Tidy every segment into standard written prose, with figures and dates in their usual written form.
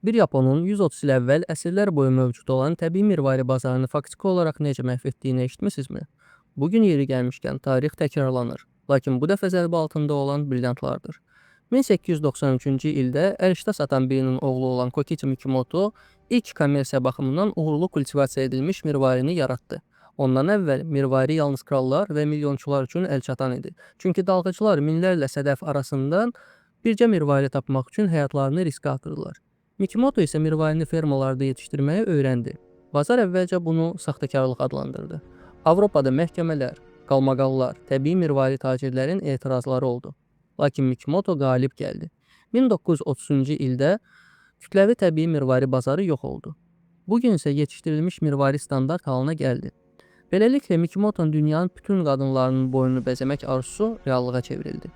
Bir yaponun 130 il əvvəl əsrlər boyu mövcud olan təbii mirvari bazarını faktiki olaraq necə məhv etdiyini eşitmisinizmi? Bu gün yeri gəlmişkən tarix təkrarlanır. Lakin bu dəfə zərbə altında olan brilyantlardır. 1893-cü ildə ərişdə satan birinin oğlu olan Kokichi Mikimoto ilk kommersiya baxımından uğurlu kultivasiya edilmiş mirvarini yaratdı. Ondan əvvəl mirvari yalnız krallar və milyonçular üçün əlçatan idi. Çünki dalğıcılar minlərlə sədəf arasından bircə mirvari tapmaq üçün həyatlarını riskə atırdılar. Mikimoto isə mirvarini fermalarda yetişdirməyi öyrəndi. Bazar əvvəlcə bunu saxtakarlıq adlandırdı. Avropada məhkəmələr, qalmaqallar, təbii mirvari tacirlərin etirazları oldu. Lakin Mikimoto qalib gəldi. 1930-cu ildə kütləvi təbii mirvari bazarı yox oldu. Bu gün isə yetişdirilmiş mirvari standart halına gəldi. Beləliklə Mikimoto'nun dünyanın bütün qadınlarının boynunu bəzəmək arzusu reallığa çevrildi.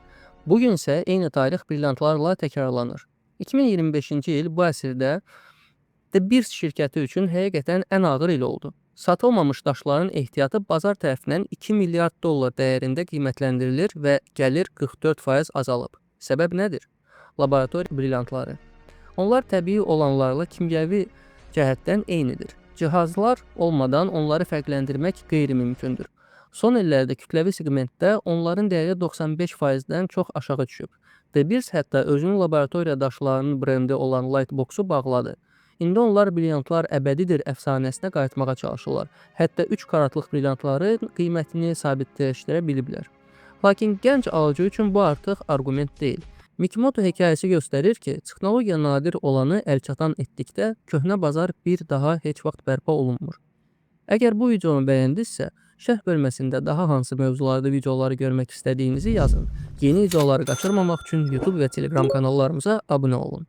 Bu gün isə eyni tarix brilyantlarla təkrarlanır. 2025-ci il bu əsrdə De Beers şirkəti üçün həqiqətən ən ağır il oldu. Satılmamış daşların ehtiyatı bazar tərəfindən 2 milyard dollar dəyərində qiymətləndirilir və gəlir 44% azalıb. Səbəb nədir? Laboratoriya brilyantları. Onlar təbii olanlarla kimyəvi cəhətdən eynidir. Cihazlar olmadan onları fərqləndirmək qeyri-mümkündür. Son illərdə kütləvi seqmentdə onların dəyəri 95%-dən çox aşağı düşüb. De Beers hətta özünün laboratoriya daşlarının brendi olan Lightbox-u bağladı. İndi onlar brilyantlar əbədidir əfsanəsinə qayıtmağa çalışırlar. Hətta 3 karatlıq brilyantların qiymətini sabitləşdirə biliblər. Lakin gənc alıcı üçün bu artıq arqument deyil. Mikimoto hekayəsi göstərir ki, texnologiya nadir olanı əlçatan etdikdə köhnə bazar bir daha heç vaxt bərpa olunmur. Əgər bu videonu bəyəndinizsə, şərh bölməsində daha hansı mövzularda videoları görmək istədiyinizi yazın. Yeni videoları qaçırmamaq üçün YouTube və Telegram kanallarımıza abunə olun.